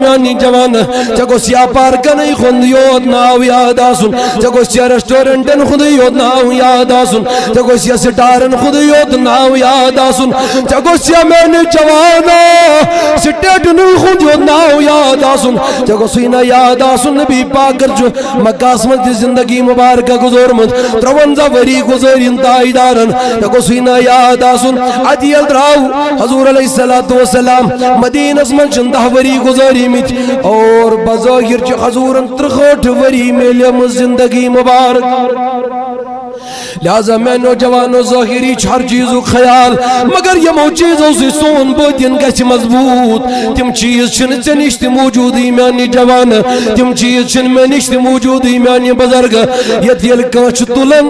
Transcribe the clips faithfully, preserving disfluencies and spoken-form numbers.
میانی جوان، ژےٚ گوٚژھ یا پارکن ہُنٛد یوت ناو یاد آسُن، ژےٚ گوٚژھ یا ریسٹورنٹن ہُنٛدُے یوت ناو یاد آسُن، ژےٚ گوٚژھ یا سٹارن ہُنٛدُے یوت ناو یاد آسُن، ژےٚ گوٚژھ یا میانہِ جوانو سٹیٹن ہُنٛد یوت ناو یاد آسُن، ژےٚ گوٚژھُے نہ یاد آسُن نبی پاکن چھُ مکہس منٛز تہِ زندگی مبارکہ گزٲرمٕژ، ترٛوَنزاہ ؤری گزٲرِن تاجدارن، ژےٚ گوٚژھُے نہ یاد آسُن۔ ادٕ ییٚلہِ درٛاو حضور علیہ الصلوۃ والسلام مدینس منٛز، چھِن دَہ ؤری گزٲرمٕتۍ اور بظٲہر چھِ حضورن ترٛہٲٹھ ؤری میلیمٕژ زندگی مبارک۔ لہذا میانیو جوانو، ظٲہری چھُ ہر چیزُک خیال، مگر یِمو چیزو سۭتۍ سون باطن گژھِ مضبوط۔ تِم چیز چھِنہٕ ژےٚ نِش تہِ موجودٕے میانہِ جوان، تِم چیز چھِنہٕ مےٚ نِش تہِ موجودٕے میانہِ بزرگ۔ یتھ ییٚلہِ کانٛہہ چھُ تُلان،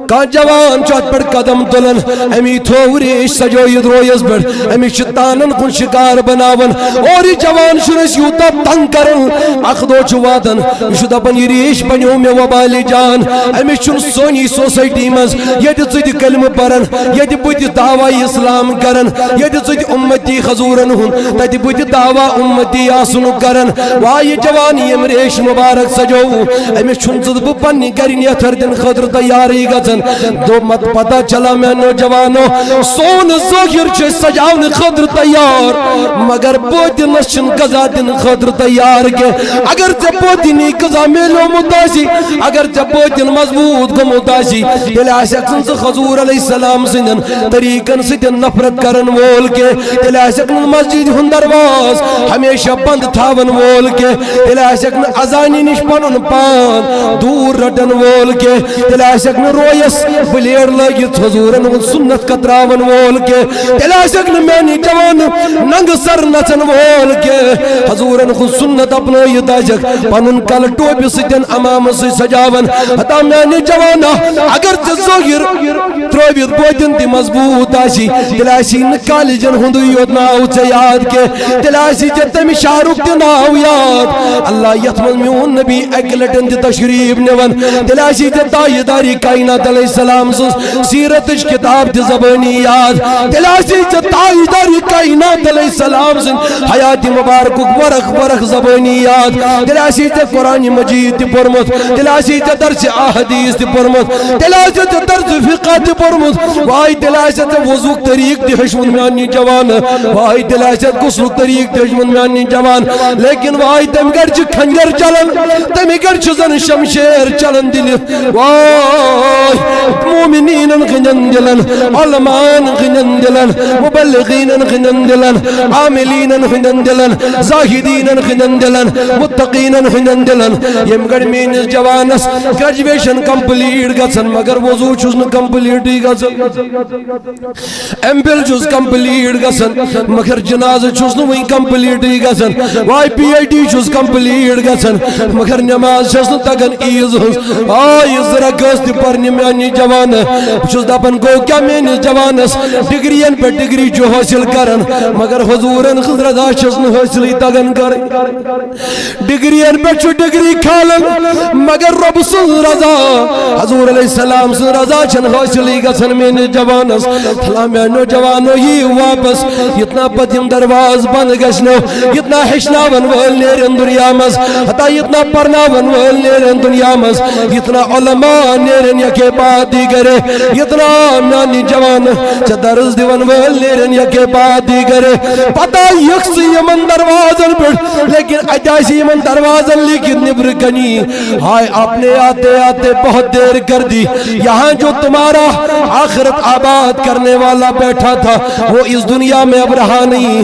کانٛہہ جوان چھُ اتھ پٮ۪ٹھ قدم تُلان، امی تھوو ریش سجٲیِتھ رویس پٮ۪ٹھ، أمِس چھِ تانن کُن شکار بناوان، اور یہِ جوان چھُنہٕ أسۍ یوٗتاہ تنگ کران، اکھ دۄہ چھُ واتان، یہِ چھُ دپان، یہِ ریش بنیو مےٚ وبالِ جان۔ أمِس چھُنہٕ سٲنی سوسایٹی منٛز، ییٚتہِ ژٕ تہِ کلمہٕ پران، ییٚتہِ بہٕ تہِ دعویٰ اسلام کران، ییٚتہِ ژٕ تہِ امتی حضورن ہُنٛد، تتہِ بہٕ تہِ دعویٰ امتی آسنُک کران۔ واے یہِ جوان، ییٚمۍ ریش مبارک سجوو، أمِس چھُنہٕ ژٕ تہٕ بہٕ پننہِ گرِ نیتھر دِنہٕ خٲطرٕ تیارٕے گژھان۔ دوٚپمت، پتہ چلا میانیو جوانو، سون ظٲہر چھُ أسۍ سجاونہٕ خٲطرٕ تیار، مگر باطنس چھِنہٕ غذا دِنہٕ خٲطرٕ تیار کینٛہہ۔ اگر ژےٚ باطنی غذا میلیومُت آسی، اگر ژےٚ باطن مضبوط گوٚمُت آسی، تیٚلہِ آسکھ نہٕ ژٕ حضور علیہ السلام سٕنٛدٮ۪ن طریٖقن سۭتۍ نفرت کرن وول کینٛہہ، تیٚلہِ آسکھ نہٕ مسجد ہُنٛد دروازٕ ہمیشہ بنٛد تھاون وول کینٛہہ، تیٚلہِ آسکھ نہٕ اذانہِ نِش پنُن پان دوٗر رٹن وول کینٛہہ، تیٚلہِ آسکھ نہٕ رویس بلیڈ لٲگِتھ حضوٗرن ہُنٛد سُنت کتراون وول کینٛہہ، تیٚلہِ آسکھ نہٕ میانہِ جوانہٕ ننگہٕ سر نژن وول کینٛہہ، حضوٗرن ہُنٛد سُنت اپنٲیِتھ آسکھ پنُن کلہٕ ٹوپہِ سۭتۍ، عمامہٕ سۭتۍ سجاوان۔ ہتا میانہِ جوانا، اگر ژےٚ ظٲہِر ترٲوِتھ باطن تہِ مضبوط آسی، تیٚلہِ آسی نہٕ کالجن ہُنٛدُے یوت ناو ژےٚ یاد کینٛہہ، تیٚلہِ آسی ژےٚ تمہِ شہرُک تہِ ناو یاد۔ اللہ، یتھ منٛز میون نبی اکہِ لٹہِ تہِ تشریف نِوان، تیٚلہِ آسی ژےٚ تاجدارِ کائنات علیہ السلام سٕنٛز سیرتٕچ کتاب تہِ زبٲنی یاد، تیٚلہِ آسی ژےٚ تاجدارِ کائنات علیہ السلام سٕنٛز حیات مبارکُک ورق ورق زبٲنی یاد، تیٚلہِ آسی ژےٚ قرآن مجید تہِ پوٚرمُت، تیٚلہِ آسی ژےٚ درس احادیث تہِ پوٚرمُت، تیٚلہِ آسی ژےٚ درس فقہ تہِ پوٚرمُت۔ واے، تیٚلہِ آسہِ ژےٚ وضوٗک طریٖق تہِ ہیوٚچھمُت میٛانہِ جوان۔ واے، تیٚلہِ آسہِ ژےٚ غسلُک طریٖق تہِ ہیوٚچھمُت میٛانہِ جوان۔ لیکن واے، تَمہِ گرِ چھِ خنجر چلان، تَمہِ گرِ چھُ زَن شمشیر چلان دِلہِ۔ واے، مومنیٖنَن ہٕنٛدٮ۪ن دِلَن، علماءَن ہٕنٛدٮ۪ن دِلَن، مبلغیٖنَن ہٕنٛدٮ۪ن دِلَن، عاملینَن ہٕنٛدٮ۪ن دِلَن، زاہدیٖنَن ہٕنٛدٮ۪ن دِلَن، متقیٖنَن ہٕنٛدٮ۪ن دِلَن۔ ییٚمہِ گرِ میٛٲنِس جوانَس graduation complete گژھان، مگر وضوٗ چھُس نہٕ completeٕے گژھان۔ ایم فِل چھُس complete گژھان، مگر جنازٕ چھُس نہٕ وُنہِ completeٕے گژھان۔ واے، پی ایچ ڈی چھُس complete گژھان، مگر نماز چھَس نہٕ تگان عیٖز ہٕنٛز۔ آ، یہِ زٕ رکٲژ تہِ پرنہِ میٛانہِ جوانہٕ۔ بہٕ چھُس دپان، گوٚو کیٛاہ میٛٲنِس جوانس ڈگریَن پٮ۪ٹھ ڈگری چھُ حٲصِل کران، مگر حضوٗرن ہٕنٛز رضا چھَس نہٕ حٲصِلٕے تگان کرٕنۍ۔ ڈگریَن پٮ۪ٹھ چھُ ڈگری کھالان، مگر رۄب سٕنٛز رضا، حضوٗر علیہ السلام سٕنٛز رضا چھَنہٕ حٲصِلٕے گژھان میٛٲنِس جوانَس۔ تھلا میٛانیو جوانو، یِیِو واپس، یُتھ نا پتہٕ یِم دروازٕ بنٛد گژھنو، یُتھ نا ہیٚچھناوَن وٲلۍ نیرن دُنیا منٛز، ہتا یُتھ نا پرناوَن وٲلۍ نیرن دُنیا منٛز، یُتھ نا علماء نیرن یکے بعد دیگرے، یُتھ نا میٛانہِ جوانہٕ ژےٚ درس دِوَن وٲلۍ نیرن یکے بعد دیگرے۔ پتہ یِکھ ژٕ یِمَن دروازَن پٮ۪ٹھ، لیکن اَتہِ آسہِ یِمَن دروازَن لیکھِتھ نیٚبرٕ کَنی، ہائے، آپ نے آتے آتے بہت دیر کر دی، یہاں جو تمہارا آخرت آباد کرنے والا بیٹھا تھا، وہ اس دنیا میں اب رہا نہیں،